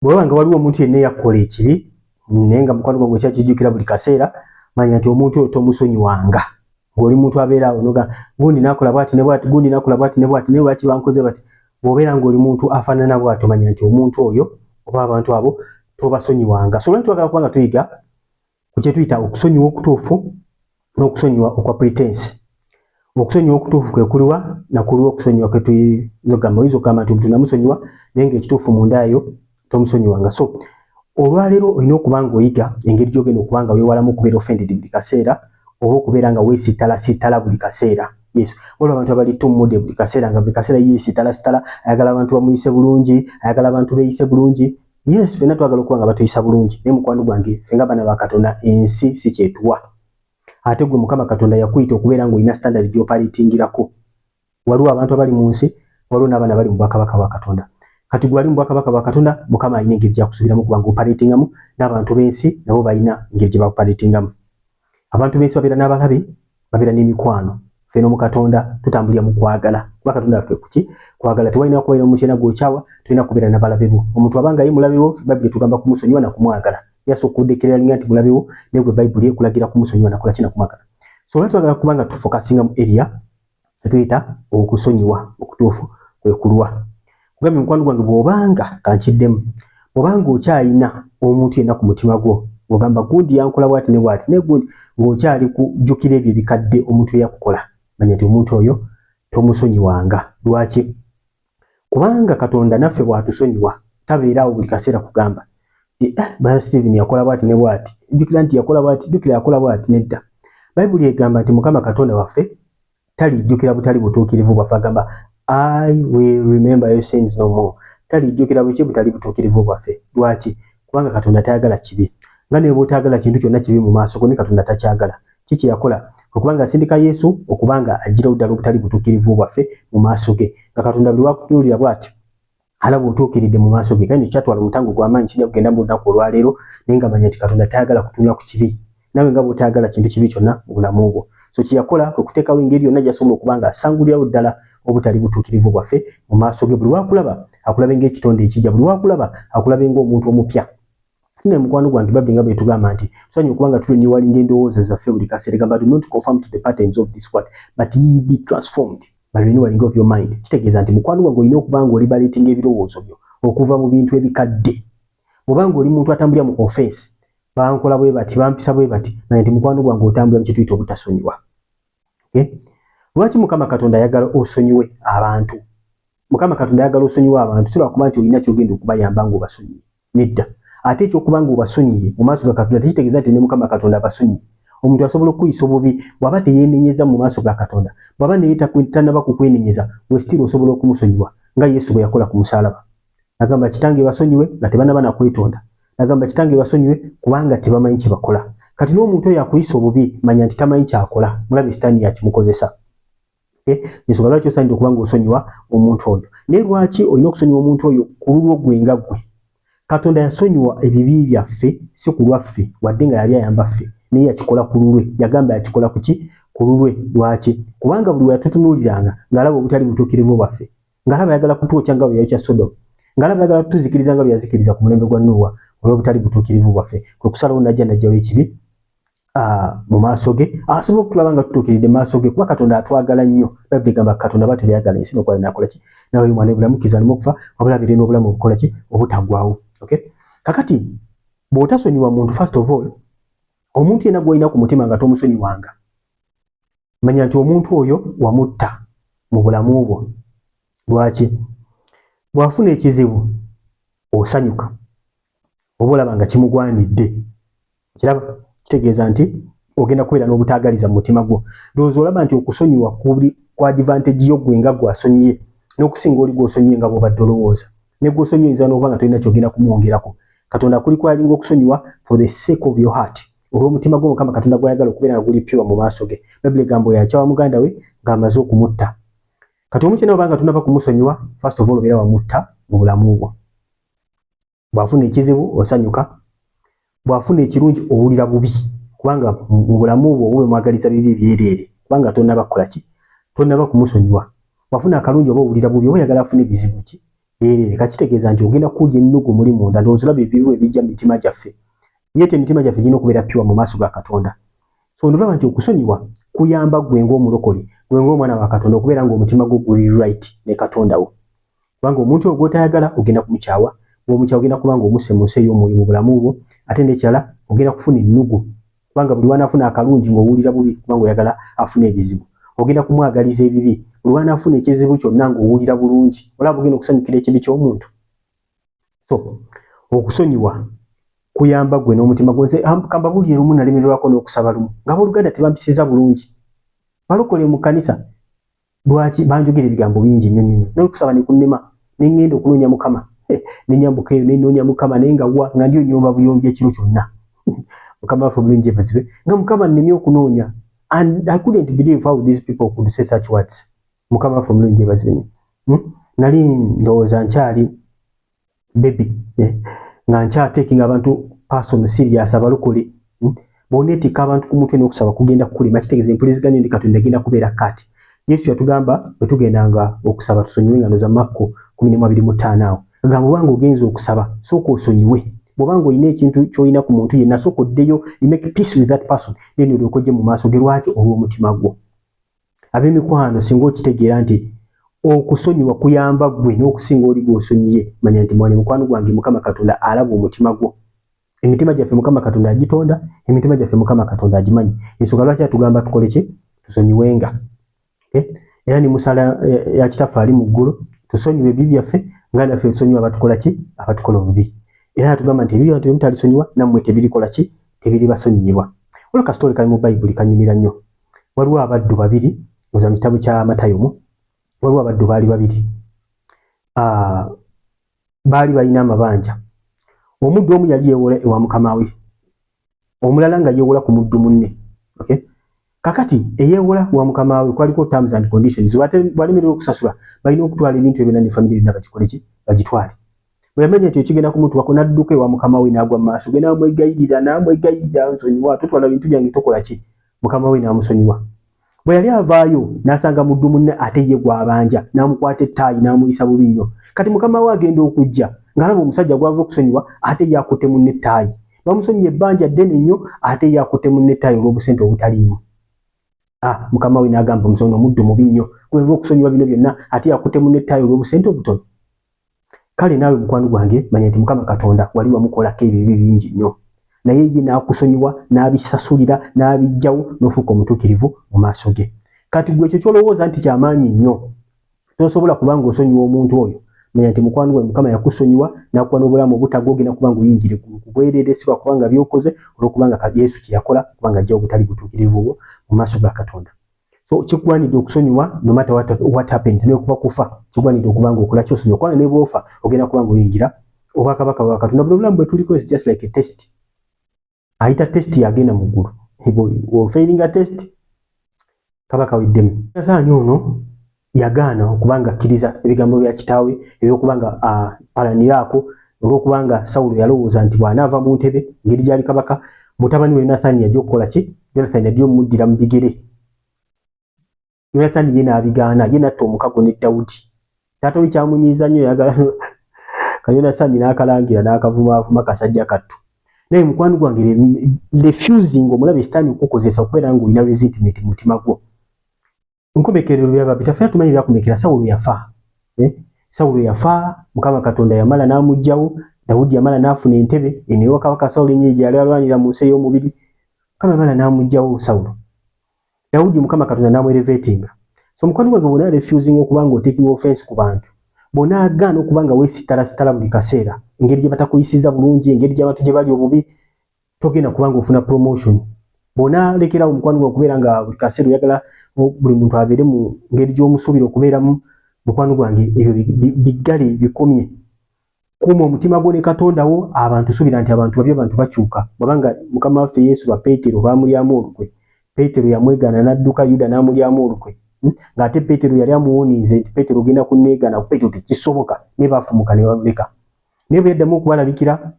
Bw'oba nga waliwo omuntu yenna eyakkola ekibi naye nga mukwano gwange okyakijjukira buli kaseera, manya nti omuntu oyo tomusonyiwanga. Ng'oli muntu abeera awo noga gundi nakola bwati ne bwati, gundi nakola bwati ne bwati, naye lwaki bankoze bati? Bw'obeera ng'oli muntu afaanana bw'atyo, manya nti omuntu oyo oba abantu abo tobasonyiwanga. So lwaki twagala kuba nga tuyiga ku kye tuyita okusonyiwa okutuufu n'okusonyiwa okwa pretense. Okusonyiwa okutuufu kwe kuliwa nakuliwa okusonyiwa kwe tuyinza okugamba, oyinza okugamba nti omuntu namusonyiwa naye ng'ekituufu munda eyo tomusonyiwanga. So olwaleero olina okuba ng'oyiga engeri gy'ogenda okuba nga weewalamu okubeera offended buli kaseera oba okubeera nga weesittalasitala buli kaseera. Yes, waliwo abantu abali tumude buli kaseera, nga buli kaseera yeesittalasitala, ayagala abantu bamuyise bulungi, ayagala abantu beeyise bulungi. Yes, ffenna twagala okuba nga batuyisa bulungi, naye mukwano gwange, ffe nga baana ba Katonda, ensi si kyetuwa. Ate gwe Mukama Katonda yakuyita okubeera ng'olina standard gy'operatingirako. Waliwo abantu abali mu nsi, waliwo n'abaana bali mu bwakabaka bwa Katonda. Kati gwe ali mu bwakabaka bwa Katonda, Mukama alina engeri gyakusubiramu kuba ng'operatingamu, n'abantu b'ensi nabo balina engeri gye baoperatingamu. Abantu b'ensi babeera n'abalabe, babeera n'emikwano. Ffe n'omu Katonda tutambulira mu kwagala, kuba Katonda waffe kuki kwagala. Tewalina kubeera omuntu yenna gw'okyawa, tolina kubeera n'abalabe bo. Omuntu abanga ye mulabe wo, Bayibuli etugamba kumusonyiwa na kumwagala. Yasobola okudeclaringa nti mulabe wo, naye gwe Bayibuli ekulagira kumusonyiwa nakola ki? Nakumwagala. So olwa twagala kuba nga tufocusinga mu area etuyita okusonyiwa okutuufu kwe kulwa. Kugambye mukwano gwange, bw'obanga kankiddemu, bw'obanga okyalina omuntu yenna ku mutima gwo ng'ogamba gundi yankola bwati ne bwati, naye gundi ng'okyali kujjukira ebyo ebikadde omuntu eyakukola, manya nti omuntu oyo tomusonyiwanga. Lwaki? Kubanga Katonda naffe bw'atusonyiwa tabeeraawo buli kaseera kugamba, "Eh, brother Steven yakola bwati ne bwati, jjukira nti yakola bwati, jjukira yakola bwati." Nedda, Bayibuli egamba nti Mukama Katonda waffe talijjukira butali butuukirivu bwaffe. Agamba, "I will remember your sins no more." Talijjukira buki? Butali butuukirivu bwaffe. Lwaki? Kubanga Katonda tayagala kibi. Nga ne bw'otayagala kintu kyonna kibi mu maaso go, ne Katonda takyagala. Ki kye yakola? Okubanga asindika Yesu okubanga agirawo ddala obutali butuukirivu bwaffe mu maaso ge, nga Katonda buli wakutunuulira bw'ati alaba otuukiridde mu maaso ge. Kale kyatwala omutango gw'amaanyi, kijja kugenda mu lunaku olwaleero, naye nga manya nti Katonda tayagala kutunula ku kibi, nawe nga bw'otayagala kintu kibi kyonna mu bulamu bwo. So kye yakola kwe kuteekawo engeri yonna gy'asobola okuba nga asangulirawo ddala obutali butuukirivu bwaffe mu maaso ge. Buli wakulaba akulabe ng'ekitonde ekijja, buli wakulaba akulabe ng'omuntu omupya. Tine mukwano gwange, Babuli nga bwetugamba nti tusanye okuba nga turenewinga endowooza zaffe buli kaseera, egamba, "Do not conform to the patterns of this world, but ye be transformed by renewing of your mind." Kitegeeza nti mukwano gwange, olina okuba nga oliberatinga ebirowoozo byo okuva mu bintu ebikadde. Bw'obanga oli muntu atambulira mu offense, bankola bwe bati, bampisa bwe bati, naye nti mukwano gwange otambulira mu kyetuyita obutasonyiwa. Okay? Lwaki Mukama Katonda ayagala osonyiwe abantu? Mukama Katonda ayagala osonyiwe abantu si lwakuba nti olina kyogenda okubayamba ng'obasonyiye, nedda. Ate ekyokuba nga obasonyiye mu maaso ga Katonda tekitegeeza nti ne Mukama Katonda abasonyiye. Omuntu asobola okukuyisa obubi, bw'aba teyeenenyeza mu maaso ga Katonda, bw'aba naye tannaba kukwenenyeza, we still osobola okumusonyiwa, nga Yesu bwe yakola ku musaalaba. Nagamba, "Kitange, basonyiwe," nga tebanaba nakwetonda. Nagamba, "Kitange, basonyiwe kubanga tebamanyi kye bakola." Kati n'omuntu oyo akuyisa obubi, manya nti tamanyi kyakola, mulabe Sitaani yakimukozesa. Ensonga lwaki osaanidde okuba ng'osonyiwa omuntu oyo. Naye lwaki olina okusonyiwa omuntu oyo? Ku lulwo gwe nga ggwe. Katonda yasonyiwa ebibi byaffe si ku lwaffe, wadde nga yali ayamba ffe, naye yakikola ku lulwe. Yagamba yakikola ku ki? Ku lulwe. Lwaki? Kubanga buli we yatutunuuliranga ng'alaba obutali butuukirivu bwaffe, ng'alaba ayagala kutwokya nga bwe yayokya Sodomu, ng'alaba ayagala kutuzikiriza nga bwe yazikiriza ku mulembe gwa Nuuwa olw'obutali butuukirivu bwaffe, kwe kusalawo najja najjawo ekibi mu maaso ge, asobola okutulaba nga tutuukiridde mu maaso ge, kuba Katonda atwagala nnyo. Bayibuli egamba Katonda bw'atyo byayagala ensi n'okwala nakola ki? Nawe omwana obulamu kiza alimu okufa, wabula abeere n'obulamu obukola ki? Obutaggwaawo. Okay, kakati bw'otasonyiwa muntu, first of all, omuntu yenna gw'olina ku mutima nga tomusonyiwanga, manya nti omuntu oyo wamutta mu bulamu bwo. Lwaki? Bw'afuna ekizibu osanyuka, oba olaba nga kimugwanidde. Kiraba kitegeeza nti ogenda kubeera n'obutaagaliza mu mutima gwo. Ndowooza olaba nti okusonyiwa kuli ku advantage yo gwe nga gw'asonyiye n'okusinga oli gw'osonyiye nga bw'obadde olowooza. Ne gw'osonyiye oyinza n'okuba nga tolina ky'ogenda kumwongerako. Katonda akurequiringa okusonyiwa for the sake of your heart, olw'omutima gwo Mukama Katonda gw'ayagala okubeera nga guli pure mu maaso ge. Bayibuli egamba oyo akyawa muganda we ng'amaze okumutta. Kati omuntu yenna obanga tonaba kumusonyiwa, first of all obeera wamutta mu bulamu bwo. Bw'afuna ekizibu osanyuka, bw'afuna ekirungi owulira bubi, kubanga mu bulamu bwo obube mwagaliza bibi byereere, kubanga tonnaba kukola ki? Tonnaba kumusonyiwa. Bw'afuna akalungi oba owulira bubi, oba oyagala afune ebizibu ki? Byerere kakitegeeza nti ogenda kuwulira ennugu muli munda. Ndowooza olaba ebibi ebijja mu mitima gyaffe, yete emitima gyaffe girina okubeera pure mu maaso ga Katonda. So ndolaba nti okusonyiwa kuyamba ggwe ng'omulokole, gwe ng'omwana wa Katonda, okubeera ng'omutima gwo guli right ne Katonda wo, kubanga omuntu oyo gw'otayagala ogenda kumukyawa. Bw'omukyawa, ogenda kuba ng'omusse mu nsi ey'omwoyo mu bulamu bwo. Ate n'ekirala, ogenda kufuna ennugu, kubanga buli wanaafuna akalungi ng'owulira bubi, kubanga oyagala afuna ebizibu. Ogenda kumwagaliza ebibi. Buli wanaafuna ekizibu kyonna ng'owulira bulungi. Olaba ogenda okusanyukira ekibi ky'omuntu. So okusonyiwa kuyamba ggwe n'omutima gwo. Nze kambabuulire, lumu nalemererwako n'okusaba lumu nga abooluganda tebampisiza bulungi, balokole mu kkanisa. Lwaki banjogera ebigambo bingi nnyo nnyo? Naye okusaba ne kunnema, ne ŋŋenda okunoonya Mukama, ne nyambuka eyo ne nnoonya Mukama, naye nga wa nga ndiyo nyomba buyombi ekiro kyonna. Mukama waffe obulungi yeebazibwe, nga Mukama nnemye okunoonya, and I couldn't believe how these people could say such words. Mukama waffe omulungi yeebazibwe nnyo. Nali ndowooza nkyali baby, nga nkyatekinga abantu person serious, abalokole. Bw'oneetikka abantu ku mutwe n'okusaba kugenda kukulema, kitegeeza empuliziganya ndi Katonda egenda kubeera kati. Yesu yatugamba bwe tugendanga okusaba tusonyiwe, nga noza Makko 12:25 awo. Agamba obanga ogenza okusaba, sooka osonyiwe. Bw'obanga olina ekintu ky'olina ku muntu yenna, sooka oddeyo, you make peace with that person, then olyoke ojje mu maaso ge. Lwaki? Olw'omutima gwo. Ab'emikwano, singa okitegeera nti okusonyiwa kuyamba ggwe n'okusinga oli gw'osonyiye, manya nti mwana mukwano gwange, Mukama Katonda alaba omutima gwo. Emitima gyaffe Mukama Katonda agitonda, emitima gyaffe Mukama Katonda agimanyi. Ensonga lwaki atugamba tukole ki? Tusonyiwenga. Okay? Era ni musala ya Kitaffe ali mu ggulu, tusonyiwe ebibi byaffe nga naffe tusonyiwa abatukola ki? Abatukola obubi. Era atugamba nti ebibi abantu bemutalisonyiwa, nammwe tebirikola ki? Tebiribasonyiyibwa. Waliwo kasitole kali mu Bayibuli kanyumira nnyo. Waliwo abaddu babiri, oza mu kitabo kya Matayo mu waliwo abaddu baali babiri, baali balina amabanja. Omuddu omu yali yeewola ewa mukama we, omulala nga yeewola ku muddu munne. Okay? Kakati eyeewola wa mukama we kwaliko terms and conditions: bwalemererwa okusasula, balina okutwala ebintu ebyo ne family yonna bagikole ki? Bagitwale. Bwe yamanya nti ekigenda kumutuwako, n'adduka ewa mukama we, n'agwa mu maaso ge, n'amwegayirira, n'amwegayirira, "Nsonyiwa, totwala bintu byange, tokola ki." Mukama we n'amusonyiwa. Bwe yali avaayo, n'asanga muddu munne ate ye gw'abanja, n'amukwata ettaayi, n'amuyisa bubi nnyo. Kati mukama we agenda okujja ng'alaba omusajja gw'ava okusonyiwa ate ye akutte munne ettaayi. Bamusonyiye ebbanja ddene nnyo, ate ye akutte munne ettaayi olw'obusente obutaliimu. Ah, mukama we n'agamba, "Omusonyi omuddu mubi nnyo, gwenva okusonyiwa bino byonna, ate yakutte munne ettaayi olw'obusente obutono." Kale naawe mukwano gwange, manya nti Mukama Katonda wali wamukolako ebibi bingi nnyo, naye ye n'akusonyiwa, n'abisasulira, n'abijjawo, n'ofuuka omutuukirivu mu maaso ge. Kati gwe ekyo ky'olowooza nti kyamaanyi nnyo, tosobola kubanga osonyiwa omuntu oyo, manya nti mukwano gwe Mukama yakusonyiwa n'akuwa n'obulamu obutagwa. Ogenda kuba nga oyingira eggulu ku bwereere, si lwakubanga by'okoze, olw'okubanga Yesu kye yakola, kubanga ajjawo obutali butuukirivu bwo mu maaso ga Katonda. So kikugwanidde okusonyiwa no matter what happens. Nekuba kufa, kigwanidde okuba nga okola kyosonyiwa, kubanga ne bw'ofa ogenda kuba nga oyingira obwakabaka bwa Katonda. Buli obulamu bwe tuliko is just like a test. Ayita test yagenda mu ggulu, ofailinga test kaba kaweddemu. Yonasaani ono yagaana okubanga akkiriza ebigambo bya kitaawe ebyokubanga apalaniraako, olwokubanga Sawulo yalowooza nti bw'anaava mu ntebe engeri gyali kabaka, mutabani we Yonathani yajja okukola ki? Yonathani yajja omuddira mu bigere. Yonathani ye n'abigaana, ye natta omukago ne Dawudi. Taata we kyamunyiiza nnyo, yagala ka Yonathani n'akalangira n'akavumaavuma kasajja kattu. Naye mukwano gwange, refusing omulabe Sitaani okukozesa okubeera ng'olina resentment mu mutima gwo. Nkomekerero byaba bitaffe, tumanyi byakomekera. Sawulo yafa, eh? Sawulo yafa, Mukama Katonda yamala n'amugjawo. Dawudi yamala n'afuna entebe eno ewa kabaka Sawulo ennyini gye yali alwanira mu nsi ey'omubiri. Mukama yamala n'amugjawo Sawulo, Dawudi Mukama Katonda n'amwelevatinga. So mukwano gwange, bwona refusing okuba nga otaking offense ku bantu, bw'onaagaana okuba nga weesitalasitala buli kaseera engeri gye batakuyisiza bulungi, engeri gy'abantu gye bali obubi, togenda kuba nga ofuna promotion. Bw'onaalekerawo mukwano gwange okubeera nga buli kaseera oyagala buli muntu abeere mu ngeri gy'omusuubira okubeeramu, mukwano gwange, ebyo biggale, bikomye. Kuuma omutima gwo ne Katonda wo. Abantu, suubira nti abantu babi, abantu bakyuka. Bwabanga Mukama waffe Yesu ba Peetero baamulyamu olukwe, Peetero yamwegaana n'adduka, Yuda n'amulyamu olukwe, Ng'ate Peetero yali amuwoniize nti, "Peetero, ogenda kunneegaana." Peetero, "Tekisoboka." Naye baafumuka ne bamuleka. Naye bwe yaddamu okubalabikira,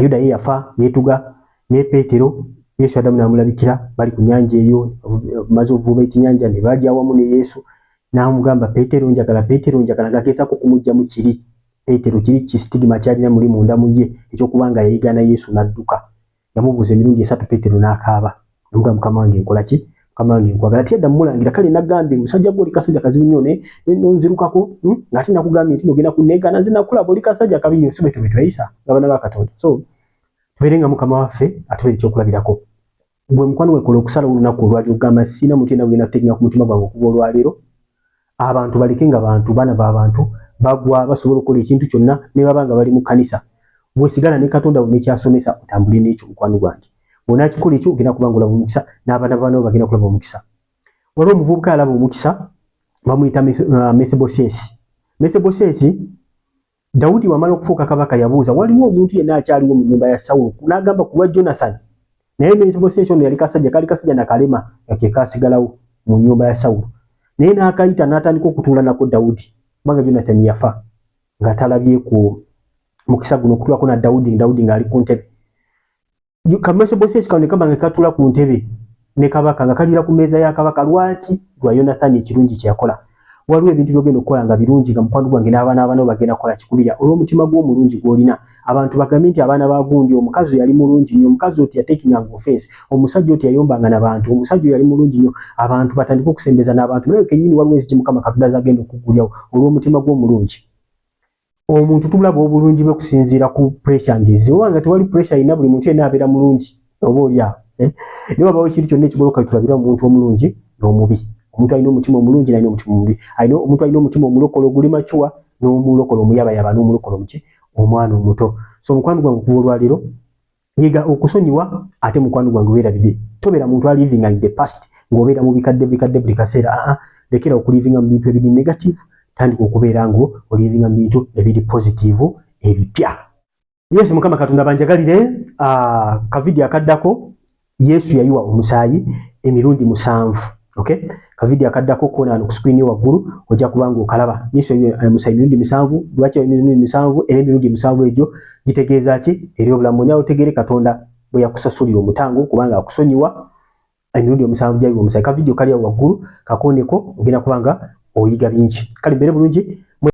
Yuda ye yafa yeetuga, naye Peetero Yesu addamu n'amulabikira bali ku nnyanja eyo, maze okuvuba ekyenyanja ne balya wamu ne Yesu, n'amugamba, "Peetero, njagala, Peetero, njagala," ng'agezaako okumuggyamu kiri. Peetero kiri kisitigima kyalina muli munda mu ye ekyokuba nga yayigana Yesu n'adduka. Yamubuuza emirundi esatu Peetero n'akaaba. Namugamba, Mukama wange nkola ki? Mukama wange nkwagala. Tiyadda mumulangira kale nagambye musajja gwe oli kasajja kazibu nnyo ne nonzirukako ng'ate nakugambye nti ogenda kunneegaana nze nakulaba oli kasajja kabi nnyo si bwe tube tweyisa nga baana ba Katonda. So tubeere nga Mukama waffe atubeere ekyokulabirako. Gwe mukwano wekola okusalawo olunaku olwaliro okugamba sirina muntu yenna gwenda kuteekinga ku mutima gwange okuva olwaleero. Abantu baleke nga bantu, baana ba bantu bagwa, basobola okukola ekintu kyonna ne baba nga bali mu kkanisa. Bw'osigala ne Katonda wo n'ekyasomesa otambule n'ekyo mukwano gwange. Bw'onaakikola ekyo ogenda kuba ng'olaba omukisa n'abaana b'abaana bo bagenda kulaba omukisa. Waliwo omuvubuka yalaba omukisa bamuyita Mefibosesi. Mefibosesi Dawudi wamala okufuuka kabaka yabuuza waliwo omuntu yenna akyaliwo mu nnyumba ya Sawulo n'agamba ku lwa Jonathan. Naye Mefibosesi ono yali kasajja kali kasajja nakalema nga ke kaasigalawo mu nnyumba ya Sawulo. Naye n'akayita n'atandika okutuula nako Dawudi kubanga Jonathan yafa nga talabye ku mukisa guno okutuulako na Dawudi, Dawudi ng'ali ku ntebe. Kamefibosesi kano ne kaba nga katuula ku ntebe ne kabaka nga kaliira ku mmeeza ya kabaka. Lwaki? Lwa Yonathani ekirungi kye yakola. Waliwo ebintu by'ogenda okukola nga birungi nga mukwano gwange n'abaana bano bagenda kukola kikubira olw'omutima gw'omulungi gw'olina. Abantu bagambe nti abaana ba gundi omukazi yali mulungi nnyo, omukazi oti yateekinganga offense, omusajja oti yayombanga na bantu, omusajja yali mulungi nnyo. Abantu batandike okusembeza n'abantu. Naye kennyini waliwo enzigi Mukama Katonda z'agenda okuggulyawo olw'omutima gw'omulungi. Omuntu tulaba obulungi bwe kusinziira ku pressure ng'ezze. Oba nga tewali pressure yenna buli muntu yenna abeera mulungi oba oli awo. Naye wabawo ekintu kyonna ekigoloka tulabira omuntu omulungi n'omubi. Omuntu alina omutima omulungi n'alina omutima omubi. Omuntu alina omutima omulokole oguli mature n'omulokole omuyabayaba n'omulokole omuki omwana omuto. So mukwano gwange okuva olwaleero yiga okusonyiwa ate mukwano gwange weerabire. Tobeera muntu alivinga in the past ng'obeera mu bikadde bikadde buli kaseera. Aa, lekera okulivinga mu bintu ebiri negative, tandika okubeera ngo olivinga mu bintu ebiri positive ebipya. Yesu Mukama Katonda banjagalire. Kavidiyo akaddako Yesu yayiwa omusaayi emirundi 7. Okay? Kavidiyo akaddako kona wano ku screen waggulu ojja kuba ng'okalaba. Yesu yayiwa omusaayi emirundi 7. Lwaki emirundi 7? Era emirundi 7 egyo gitegeeza ki eri obulamu? Onyawo otegeere Katonda bwe yakusasulira omutango kubanga akusonyiwa emirundi 7 gyayiwa omusaayi. Kavidiyo kali awo waggulu kakooneko ogenda kuba nga oyiga bingi. Kale mbeere bulungi.